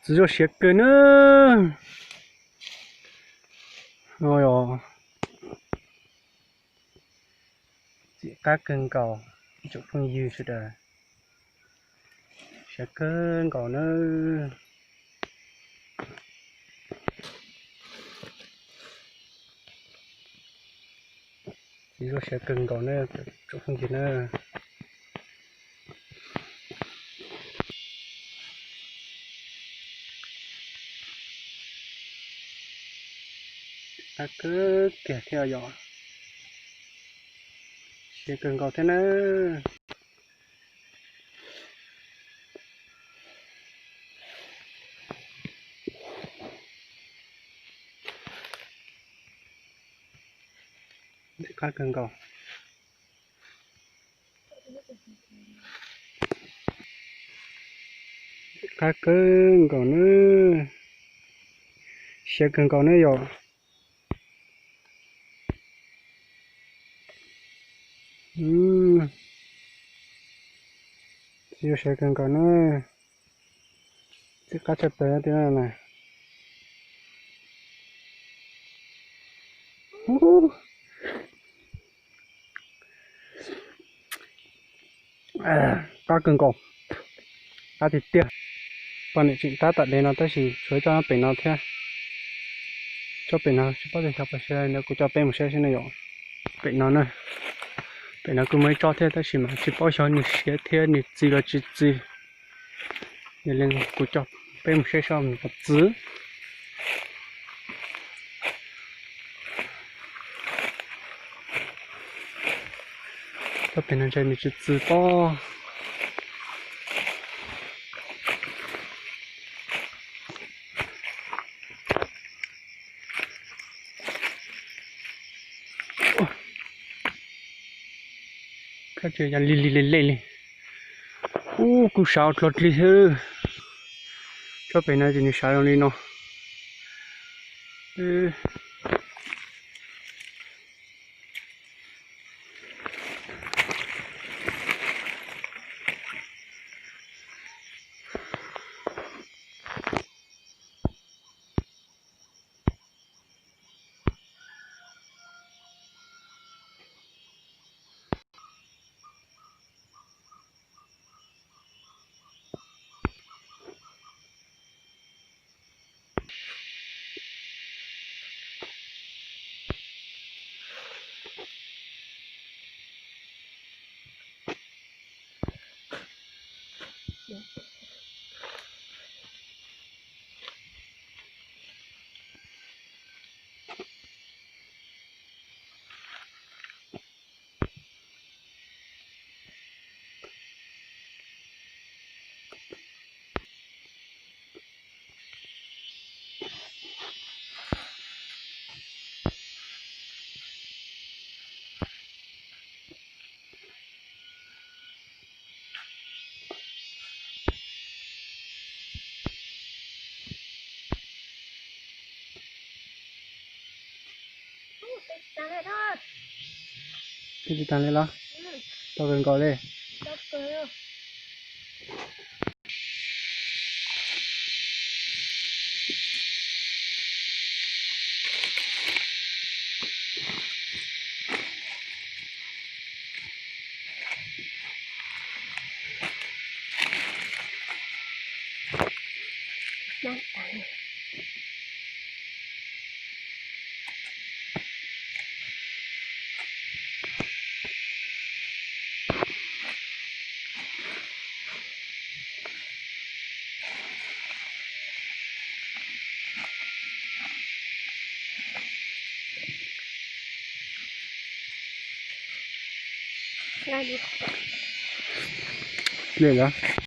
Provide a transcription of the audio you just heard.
Txiv zuaj siav kawg na. No yog txiv qab kawg nkaus, ib tsoom phooj ywg sawv daws, siav kawg nkaus na. Txiv zuaj siav kawg nkaus na, tsoom phooj ywg na. Qab kawg kiag thiab yom. Siav kawg nkaus thiab na. Qab kawg nkaus. Qab kawg nkaus na. Siav kawg nkaus na yom. Txiv zuaj siav kawg nkaus na. Txiv qab tshaj plaws tiag na. Qab kawg nkaus. Qab tiag tiag. Poj niam tseem tab tom de no tab sis tshuav ib tsob pem no thiab. Tsob pem no tsis paub tias xyov puas siav, kuv coj peb mus saib seb no yom. Pem no na, pem no kuj muaj ib tsob thiab tab sis mas tsis paub xyov nws siav thiab nws txi los tsis txi. Yog li kuv coj peb mus saib seb nws puas txi. Tsob pem no ntshe nws tsis txi pob. Kab tsis yog lig lig lej lej li. Ub, kuj sawv dlhau dlig thiab. Tsob pem no ces nws sawv zoo li no. Twb tsis tag li los? Tau kawg nkaus li. Dlej los?